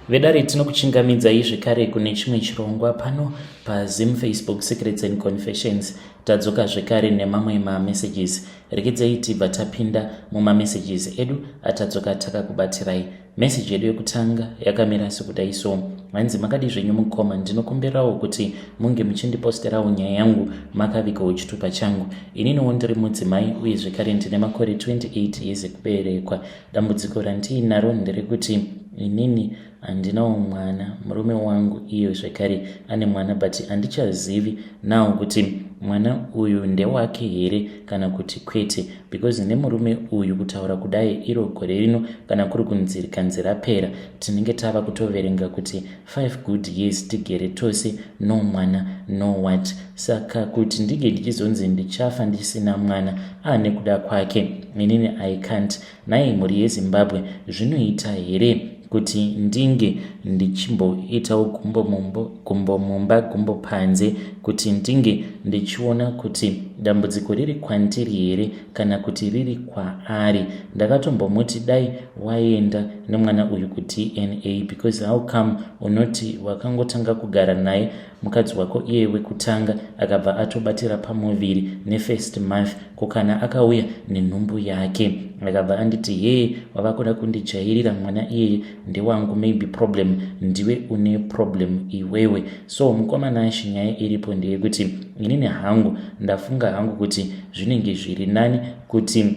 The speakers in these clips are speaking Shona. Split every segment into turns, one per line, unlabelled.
Vedare, tinokuchingamidzai zvekare kune chimwe chirongwa pano paZim Facebook Secrets and Confessions. Tadzoka zvekare nemamwe mamessages. Regedzai tibva tapinda mumamessages edu atadzoka takakubatirai. Message yedu yekutanga yakamira sekudai so. Hanzi, "Makadi zvenyu mukoma? Ndinokumbirawo kuti munge muchindiposterawo nyaya yangu makavigawo chitupa changu. Ininiwo ndiri mudzimai uye zvekare ndine makore 28 years ekuberekwa. Dambudziko randiinaro nderekuti inini handinawo mwana. Murume wangu iye zvekare ane mwana, but handichazivi now kuti mwana uyu ndewake here kana kuti kwete, because nemurume uyu, kutaura kudai, iro gore rino kana kuri kunzi rikanzi rapera, tinenge tava kutoverenga kuti 5 good years tigere tose, no mwana, no what. Saka kuti ndinge ndichizonzi ndichafa ndisina mwana nekuda kwake, inini I can't. Nhai mhuri yeZimbabwe, zvinoita here kuti ndinge ndichimboitawo gumbo mumba, gumbo panze, kuti ndinge ndichiona kuti dambudziko riri kwandiri here kana kuti riri kwaari? Ndakatombomuti dai waenda nemwana uyu kuDNA, because how come unoti wakangotanga kugara naye mukadzi wako iye wekutanga akabva atobatira pamuviri nefirst month? Ko kana akauya nenhumbu yake?" Akabva anditi, "Hee, wava kuda kundijairira. Mwana iyeye ndewangu. Maybe problem ndiwe, une problem iwewe." So mukomana, nyaya iripo ndeyekuti inini hangu ndafunga hangu kuti zvinenge zviri nani kuti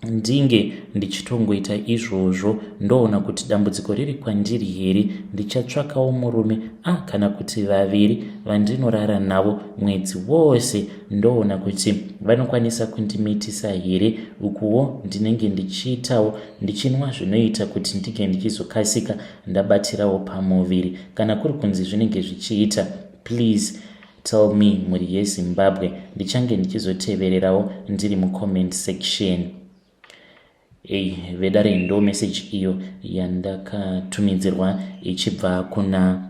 ndinge ndichitongoita izvozvo, ndoona kuti dambudziko riri kwandiri here. Ndichatsvakawo murume kana kuti vaviri vandinorara navo mwedzi wose, ndoona kuti vanokwanisa kundimitisa here. Ukuwo ndinenge ndichiitawo ndichinwa zvinoita kuti ndinge ndichizokasika ndabatirawo pamuviri. Kana kuri kunzi zvinenge zvichiita, please tell me, mhuri yeZimbabwe. Ndichange ndichizotevererawo ndiri mucomment section." Ei vedare, ndo message iyo yandakatumidzirwa ichibva kuna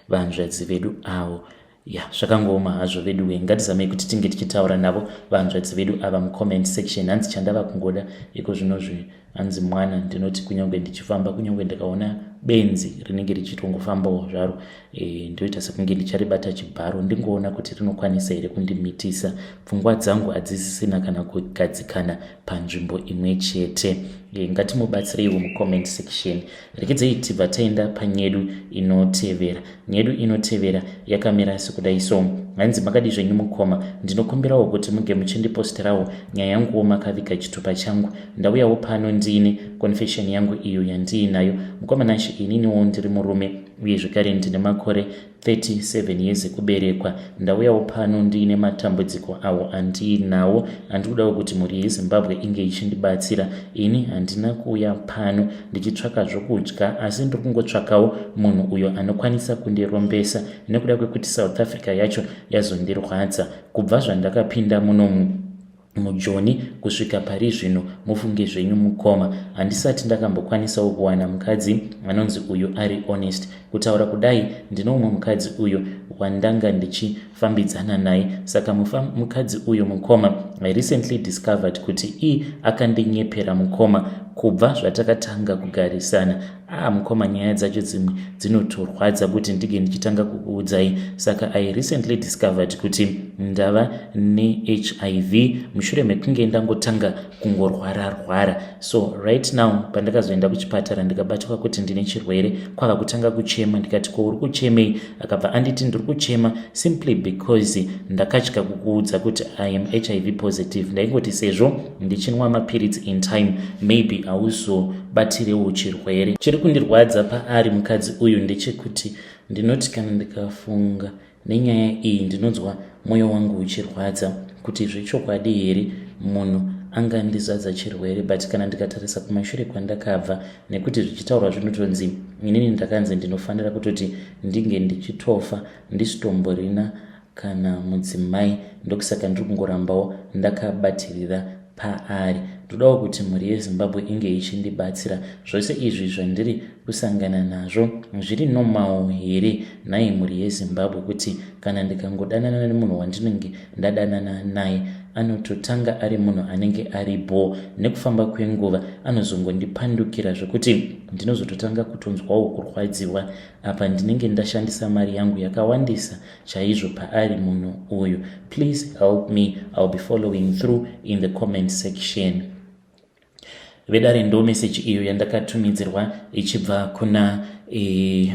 vanzvadzi vedu avo. Ya, zvakangooma hazvo vedu. Ngatizamei kuti tinge tichitaura navo vanzvadzi vedu ava mucomment section. Hanzi, "Chandava kungoda iko zvinozvi," hanzi, "mwana. Ndinoti kunyange ndichifamba, kunyange ndikaona benzi rinenge richitongofambawo zvaro, ndoita sekunge ndicharibata chibharo, ndingoona kuti rinokwanisa here kundimitisa. Pfungwa dzangu hadzisisina kana kugadzikana panzvimbo imwe chete." Ngatimubatsireiwo mucomment section. Rekedzei tibva taenda panyedu inotevera. Nyedu inotevera yakamira sekudai so. Hanzi, "Makadi zvenyu mukoma? Ndinokumbirawo kuti muge muchindiposterawo nyaya yanguwo makaviga chitupa changu. Ndauyawo pano ndiine confession yangu iyo yandiinayo. Mukoma Nashe, ininiwo ndiri murume uye zvekare ndine makore 37 years ekuberekwa. Ndauyawo pano ndiine matambudziko awo andiinawo, andikudawo kuti mhuri yeZimbabwe inge ichindibatsira. Ini handina kuuya pano ndichitsvaka zvokudya, asi ndiri kungotsvakawo munhu uyo anokwanisa kundirombesa, nekuda kwekuti South Africa yacho yazondirwadza. Kubva zvandakapinda munomu muJoni kusvika pari zvino, mufunge zvenyu mukoma, handisati ndakambokwanisawo kuwana mukadzi anonzi uyu ari honest. Kutaura kudai, ndine umwe mukadzi uyo wandanga ndichifambidzana naye. Saka mukadzi uyu mukoma, I recently discovered kuti i akandinyepera mukoma kubva zvatakatanga kugarisana. Mukoma, nyaya dzacho dzimwe dzinotorwadza kuti ndinge ndichitanga kukuudzai. Saka I recently discovered kuti ndava neHIV mushure mekunge ndangotanga kungorwara rwara. So right now, pandakazoenda kuchipatara ndikabatwa kuti ndine chirwere, kwava kutanga kuchema. Ndikati, 'Ko uri kuchemei?' Akabva anditi, 'Ndiri kuchema simply because ndakatya kukuudza kuti I am HIV positive. Ndaingoti sezvo ndichinwa mapiritsi in time, maybe hauzobatirewo chirwere.' Chiri kundirwadza paari mukadzi uyu ndechekuti ndinoti kana ndikafunga nenyaya iyi, ndinonzwa mwoyo wangu uchirwadza kuti zvechokwadi here munhu angandizadza chirwere? But kana ndikatarisa kumashure kwandakabva, nekuti zvichitaurwa zvinotonzi inini ndakanzi ndinofanira kutoti ndinge ndichitofa ndisitomborina kana mudzimai, ndokusaka ndiri kungorambawo ndakabatirira paari. Ndodawo kuti mhuri yeZimbabwe inge ichindibatsira. Zvose izvi zvandiri kusangana nazvo zviri normal here nhai mhuri yeZimbabwe, kuti kana ndikangodanana nemunhu wandinenge ndadanana naye, Anototanga ari munhu anenge ari bho, nekufamba kwenguva anozongondipandukira zvekuti ndinozototanga kutonzwawo kurwadziwa. Apa ndinenge ndashandisa mari yangu yakawandisa chaizvo paari munhu uyu. Please help me, I'll be following through in the comment section. Vedare, ndo meseji iyo yandakatumidzirwa ichibva kuna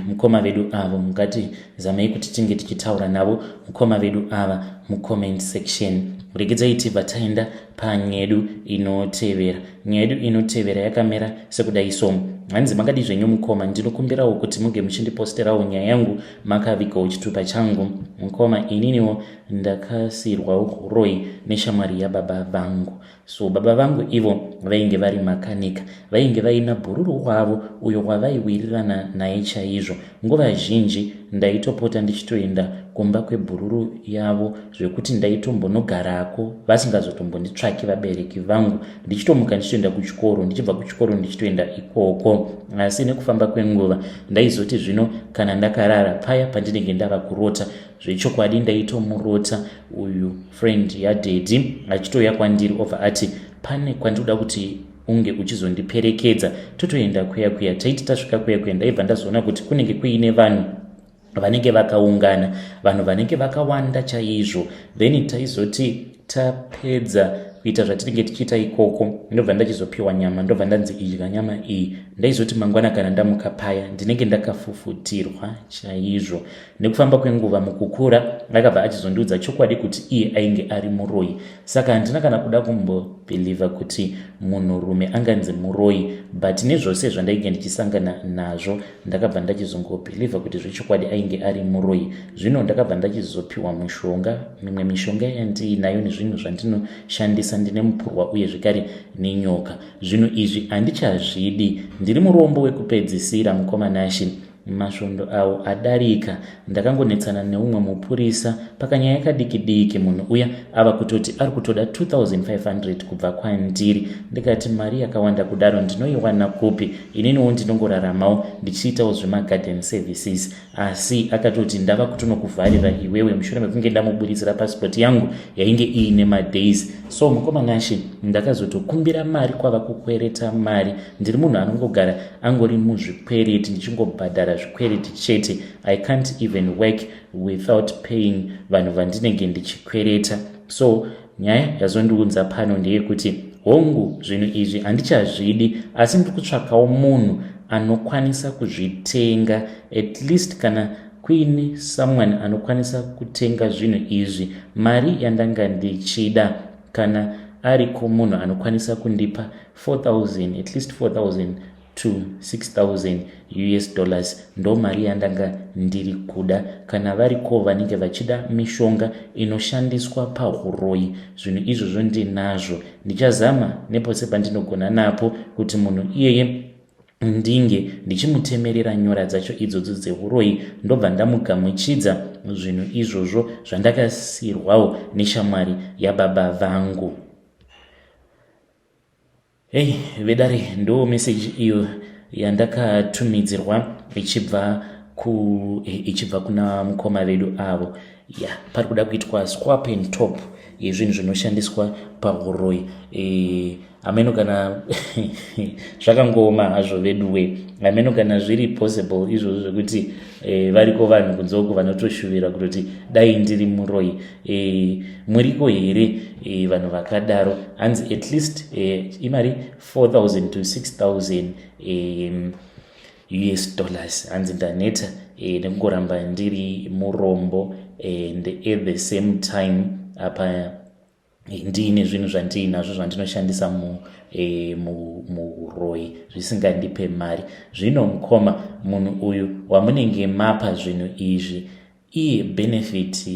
mukoma vedu avo. Mungati zamei kuti tinge tichitaura navo mukoma vedu ava mucomment section. Regedzai tibva taenda panyaya yedu inotevera. Nyaya yedu inotevera yakamira sekudai so. Hanzi, "Makadi zvenyu mukoma? Ndinokumbirawo kuti muge muchindiposterawo nyaya yangu makavigawo chitupa changu. Mukoma, ininiwo ndakasirwawo uroyi neshamwari yababa vangu. So baba vangu ivo vainge vari makanika. Vainge vaina bhururu wavo uyo wavaiwirirana naye chaizvo. Nguva zhinji ndaitopota ndichitoenda kumba kwebhururu yavo, zvekuti ndaitombonogarako vasingazotombonditsvaki vabereki vangu. Ndichitomuka ndichitoenda kuchikoro, ndichibva kuchikoro ndichitoenda ikoko. Asi nekufamba kwenguva ndaizoti zvino kana ndakarara paya pandinenge ndava kurota, zvechokwadi ndaitomurota uyu friend yadaddy achitouya kwandiri, obva ati pane kwandinoda kuti unge uchizondiperekedza, totoenda kuya kuya. Taiti tasvika kuya kuya, ndaibva ndazoona kuti kunenge kuine vanhu vanenge vakaungana, vanhu vanenge vakawanda chaizvo. Then taizoti tapedza kuita zvatinenge tichiita ikoko, ndobva ndachizopiwa nyama, ndobva ndanzi idya nyama iyi. Ndaizoti mangwana kana ndamuka paya, ndinenge ndakafufutirwa chaizvo. Nekufamba kwenguva mukukura, akabva achizondiudza chokwadi kuti iye ainge ari muroyi. Saka handina kana kuda kumbobhilivha kuti munhurume anganzi muroyi, but nezvose zvandainge ndichisangana nazvo, ndakabva ndachizongobhilivha kuti zvechokwadi ainge ari muroyi. Zvino ndakabva ndachizopiwa mushonga, mimwe mishonga yandiinayo nezvinhu zvandinoshandisa. Ndine mupurwa uye zvekare nenyoka. Zvinhu izvi handichazvidi, ndiri murombo wekupedzisira. Mukoma Nashe, masvondo awo adarika ndakangonetsana neumwe mupurisa pakanyaya kadiki diki. Munhu uya ava kutoti ari kutoda 2500 kubva kwandiri. Ndikati mari yakawanda kudaro ndinoiwana kupi? Ininiwo ndinongoraramawo ndichiitawo zvemagarden services. Asi akatoti ndava kutonokuvharira iwewe, mushure mekunge ndamuburitsira pasipoti yangu yainge iine madays. So mukoma Nashe, ndakazotokumbira mari kwava kukwereta mari. Ndiri munhu anongogara angori muzvikwereti, ndichingobhadhara zvikwereti chete. I can't even work without paying vanhu vandinenge ndichikwereta. So nyaya yazondiunza pano ndeyekuti, hongu, zvinhu izvi handichazvidi, asi ndiri kutsvakawo munhu anokwanisa kuzvitenga. At least kana kuine someone anokwanisa kutenga zvinhu izvi, mari yandanga ndichida, kana ariko munhu anokwanisa kundipa 4000, at least 4000 to 6000 US dollars, ndo mari yandanga ndiri kuda. Kana variko vanenge vachida mishonga inoshandiswa pauroyi, zvinhu izvozvo ndinazvo. Ndichazama nepose pandinogona napo kuti munhu iyeye ndinge ndichimutemerera nyora dzacho idzodzo dzeuroyi, ndobva ndamugamuchidza zvinhu izvozvo zvandakasirwawo neshamwari yababa vangu." Hei vedare, ndo meseji iyo yandakatumidzirwa ichibva kuna mukoma vedu avo. Ya, pari kuda kuitwa swap and top yezvinhu zvinoshandiswa pauroyi. Hameno kana zvakangooma hazvo veduwe. Hameno kana zviri possible izvozvo zvekuti variko vanhu kunze uko vanotoshuvira kutoti dai ndiri muroyi. Muriko here vanhu vakadaro? Hanzi at least imari 4000 to 6000 US dollars. Hanzi ndaneta nekungoramba ndiri murombo and at the same time apa ndiine zvinhu zvandiinazvo zvandinoshandisa muroyi zvisingandipe mari. Zvino mukoma, munhu uyu wamunenge mapa zvinhu izvi, iye benefit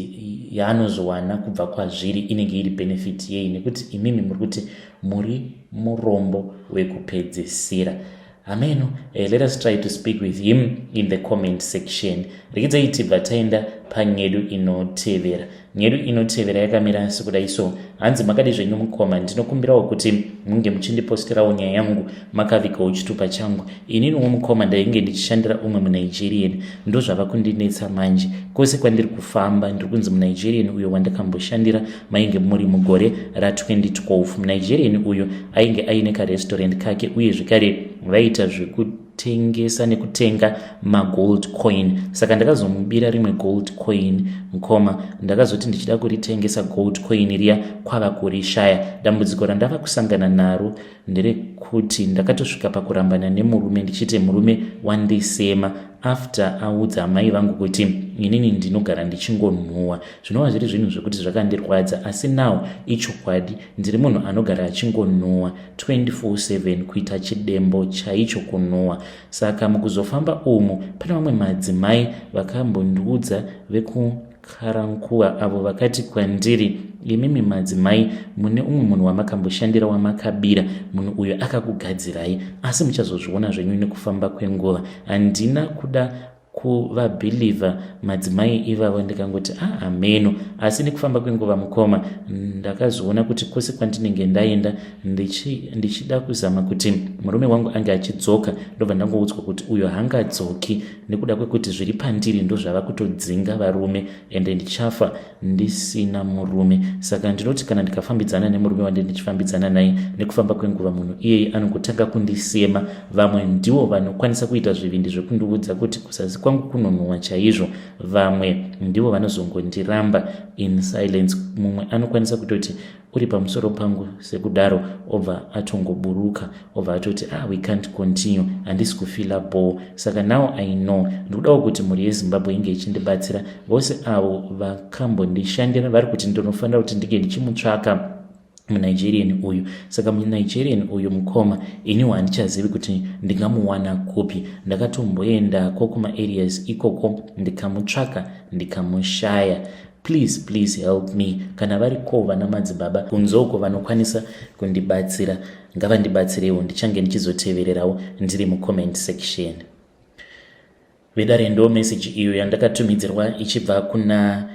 yaanozowana kubva kwazviri inenge iri benefit yei, nekuti imimi muri kuti muri murombo wekupedzisira? Hameno. Let us try to speak with him in the comment section. Regedzai tibva taenda. panyedu inotevera. Nyedu inotevera yakamira sekudai so. Hanzi makadi zvenyu mukoma, ndinokumbirawo kuti munge muchindiposterawo nyaya yangu makavigawo chitupa changu. Ininiwo mukoma ndainge ndichishandira umwe muNigerian, ndozvava kundinetsa manje. Kwose kwandiri kufamba ndiri kunzi muNigerian uyo wandakamboshandira mainge muri mugore ra2012. MuNigerian uyu ainge aine karestaurant kake uye zvekare vaiita zvekutengesa nekutenga magold coin. Saka ndakazomubira rimwe gold coin mukoma. Ndakazoti ndichida kuritengesa gold coin riya kwava kurishaya. Dambudziko randava kusangana naro nderekuti ndakatosvika pakurambana nemurume ndichiti murume wandisema after audza amai vangu kuti inini ndinogara ndichingonhuwa, zvinova zviri zvinhu zvekuti zvakandirwadza. Asi now ichokwadi, ndiri munhu anogara achingonhuwa 24/7, kuita chidembo chaicho kunhuwa. Saka mukuzofamba umu pane vamwe madzimai vakambondiudza vekuKarankuwa avo vakati kwandiri, "Imimi madzimai mune umwe munhu wamakamboshandira wamakabira. Munhu uyu akakugadzirai, asi muchazozviona zvenyu nekufamba kwenguva." Handina kuda kuvabhilivha madzimai ivavo, ndikangoti, "A, ah, ameno." Asi nekufamba kwenguva mukoma, ndakazoona kuti kwose kwandinenge ndaenda ndichida kuzama kuti murume wangu ange achidzoka, ndobva ndangoudzwa kuti uyo haangadzoki nekuda kwekuti zviri pandiri ndozvava kutodzinga varume, ende ndichafa ndisina murume. Saka ndinoti kana ndikafambidzana nemurume wande ndichifambidzana naye, nekufamba kwenguva munhu iyeye anongotanga kundisema. Vamwe ndivo vanokwanisa kuita zvivindi zvekundiudza kuti kusasi kwangu kunonhuwa chaizvo. Vamwe ndivo vanozongondiramba in silence. Mumwe anokwanisa kutoti uri pamusoro pangu sekudaro, obva atongoburuka, obva atoti, "Ah, we can't continue, handisi kufila ball." Saka now I know ndikudawo kuti mhuri yeZimbabwe inge ichindibatsira. Vose avo vakambondishandira vari kuti ndinofanira kuti ndinge ndichimutsvaka muNigerian uyu. Saka muNigerian uyu mukoma, iniwo handichazivi kuti ndingamuwana kupi. Ndakatomboendako kumaareas ikoko ndikamutsvaka, ndikamushaya. Please, please help me. Kana variko vana madzibaba kunze uko vanokwanisa kundibatsira, ngavandibatsirewo. Ndichange ndichizotevererawo ndiri mucomment section. Vedare, ndo meseji iyo yandakatumidzirwa ichibva kuna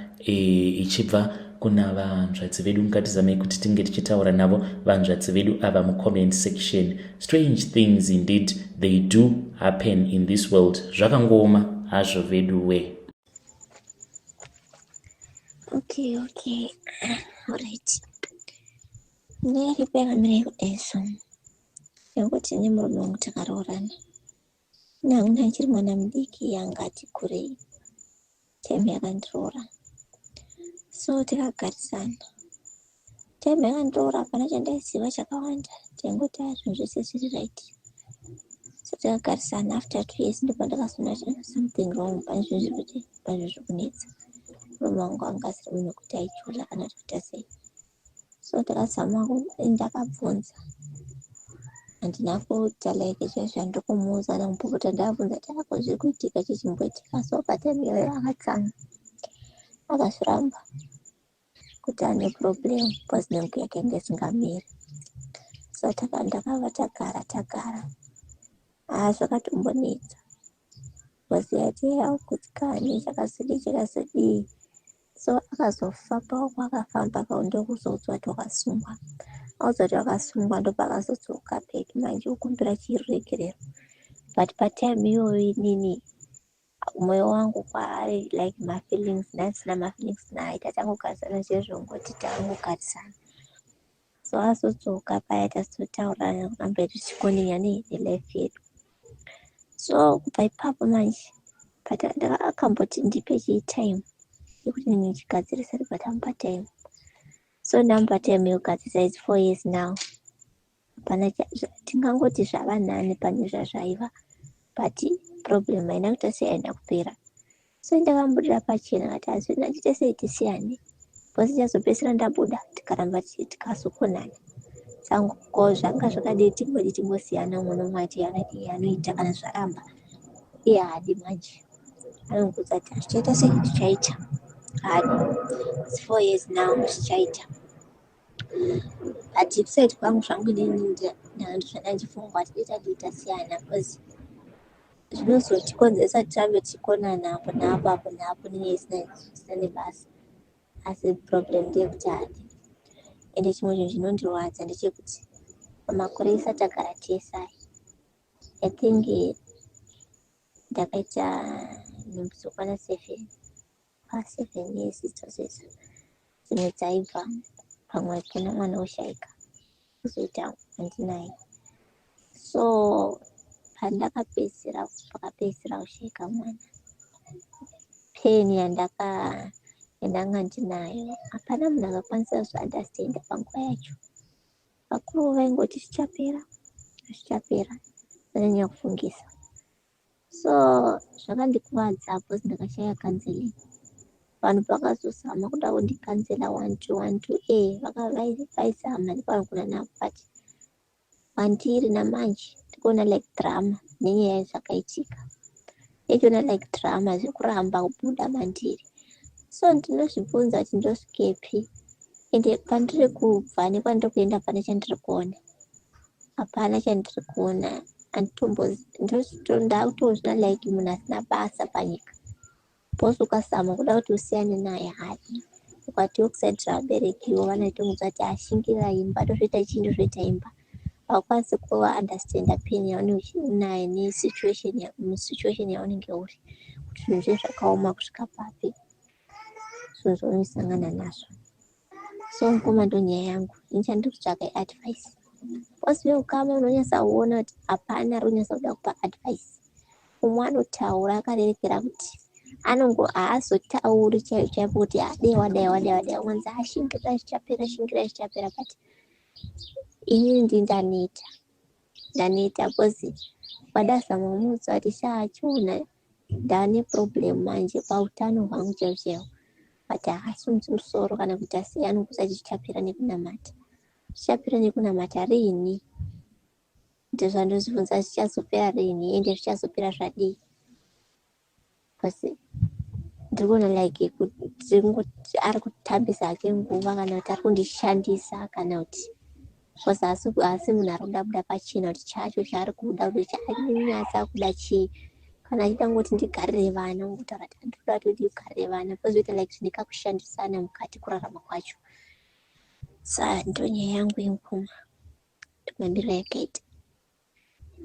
vanzvadzi vedu. Ngatizamei kuti tinge tichitaura navo vanzvadzi vedu ava mucomment section. Strange things indeed, they do happen in this world. Zvakangooma hazvo vedu we.
Okay. Alright. Ndiripo yakamira kudai so. Nekuti nemurume wangu takaroorana. Nangu achiri mwana mudiki, yanga ati kurei. Time yakandiroora. So takagarisana. Time yakandiroora hapana chandaiziva chakawanda. Taingoti zvinhu zvese zviri right. So takagarisana, after 2 years ndipo ndakazoona kuti something wrong, pane zvinhu zviri kuti pane zviri kunetsa. Murume wangu anga asiri munhu wekuti aichula kana kuti kuita sei. So ndakazama, ndakabvunza, handina kuita like chaizvo handikumuudza namupopota. Ndakabvunza kuti ako zviri kuitika chichimboitika. So patime iyoyo akatsamwa, akazviramba kuti ane problem because nenguva yake yange isingamiri. So ndakava tagara tagara, haa, zvakatombonetsa because yati haugutsikani, chakazodii chakazodii. So akazofamba kwakafamba ndokuzoudzwa kuti wakasungwa. Audzwa kuti wakasungwa, ndopakazodzoka back manje okumbira chiregerero. But patime iyoyo inini mwoyo wangu kwaari, like mafeelings, ndandisina mafeelings naye. Tatangogarisana zvezvongoti tangogarisana. So azodzoka paya, tazotaurana kuramba tichikondinya nelife yedu. So kubva ipapo manje, but akamboti ndipe chitime yekuti ndinge ndichigadzirisa, but amupa time. So ndamupa time yekugadzirisa, it's 4 years now. Hapana, tingangoti zvava nani pane zvazvaiva, but problem haina kuita sei, haina kupera. So ndakambudira pachena kati hazvina, tiite sei, tisiyane, because ndichazopedzisira ndabuda tikaramba tikazokonana. Sango zvanga zvakadii, tingodi tingosiyana, umwe nomumwe ati anoita kana zvaramba. Iye haadi manje, anongoudza kuti hazvichaita sei, zvichaita, haadi. It's 4 years now, zvichaita. But kuside kwangu zvangu inini, zvandandifunga kuti dai tadii tasiyana because Zvinozotikonzeresa tirambe tichikonana apo neapo, apo neapo, nenyaya isina nebasa. Asi problem ndeyekuti haadi. Ende chimwe chinhu chinondirwadza ndechekuti pamakore ese atagara tese aya, I think ndakaita nhumbu dzokwana 7, pa7 years idzodzo idzo. Dzimwe dzaibva, pamwe kuna mwana oshaika, kuzoita wandinaye. So pandakapedzisira, pakapedzisira kushaika mwana, pain yandanga ndinayo, hapana munhu akakwanisa kuzviunderstanda panguva yacho. Vakuru vaingoti zvichapera, zvichapera, zvanyanya kufungisa. So zvakandikuvadza because ndakashaya counseling. Vanhu pakazozama kuda kundicounsela, one two one two, vaizama nepanogona navo, but kwandiri namanje ndikuona like drama nenyaya yezvakaitika. Ndichiona like drama zviri kuramba kubuda mandiri. So ndinozvibvunza kuti ndosvikepi, ende kwandiri kubva nekwandiri kuenda hapana chandiri kuona, hapana chandiri kuona. Ndakutozvina like munhu asina basa panyika, because ukazama kuda kuti usiyane naye, haadi. Ukati wokusaidira vaberekiwo, vanotomudza kuti ashingirira imba, ndozvoita chii, ndozvoita imba. Haukwanisi kuunderstanda pain yaunenge unayo nesituation, musituation yaunenge uri, kuti zvinhu zve zvakaoma kusvika papi, zvinhu zvaunosangana nazvo. So mukoma, ndonyaya yangu ini. Chandiri kutsvaka iadvice, because veukama unonyatsa kuona kuti hapana ari kunyatsa kuda kupa advice. Umwe anotaura akarerekera kuti anongo haazotauri chaivo chaivo kuti adai, wadai, wadai, wadai. Unonzi ashingirira, zvichapera, shingirira, zvichapera. But inini ndi ndaneta, ndaneta, because wadazama kumuudza kuti sha, chiona, ndane problem manje pautano hwangu chaivo chaivo, but haasimudzi musoro kana kuita sei. Anokuudza kuti zvichapera nekunamata. Zvichapera nekunamata riini? Ndozvandozvibvunza, zvichazopera riini? Ende zvichazopera zvadii? Because ndiri kuona like kuti ari kutambisa hake nguva, kana kuti ari kundishandisa, kana kuti because haasi munhu ari kuda buda pachena kuti chacho chaari kuda, kuti chaanyatsa kuda chii. Kana achida ngoti ndigarire vana, ngotaura kuti andinoda kuti ndigarire vana, pozoita like zvine kakushandisana mukati kurarama kwacho. Sa ndonyaya yangu yemukoma, ndomamiriro yakaita.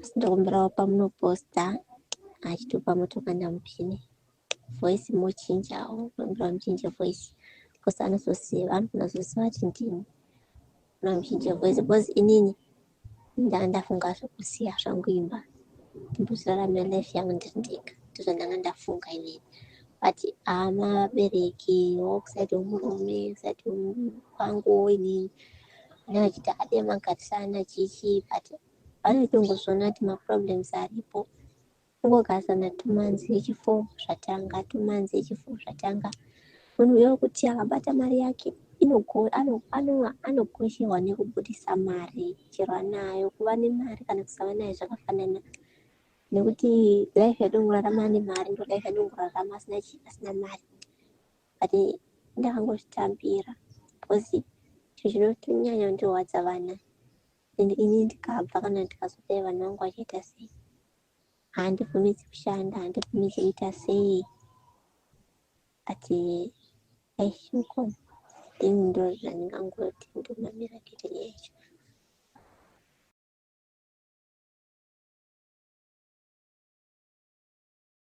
Asi ndokumbirawo pamunoposta achitopa motokanda mupini, voice mochinjawo. Ndokumbirawo muchinje voice, because anozoziva, anogona kuzoziva kuti ndini. Muchinje voice, because inini ndafunga zvekusiya zvangu imba, ndimbozviraramira life yangu ndiri ndega. Ndozvandanga ndafunga inini, but hama, vabereki wokuside wemurume, side kwanguwo inini, vanenge vachiti ade magarisana chichi, but vanotongozviona kuti maproblems aripo. Kungogarisana 2 months, yechi4 zvatanga, 2 months, yechi4 zvatanga. Munhu uyo wekuti akabata mari yake anokosherwa nekubudisa mari chero anayo. Kuva nemari kana kusava nayo zvakafanana, nekuti life yatinongorarama nemari ndo life yatinongorarama asina chii, asina mari. But ndakangozvitambira because chinhu chinotonyanya kundirwadza vana. And ini ndikabva, kana ndikazodai, vana vangu vachaita sei? Handibvumidzi kushanda, handibvumidzi kuita sei, but aish, mukoma, ini ndo zvandingangoti, ndomamira akaita.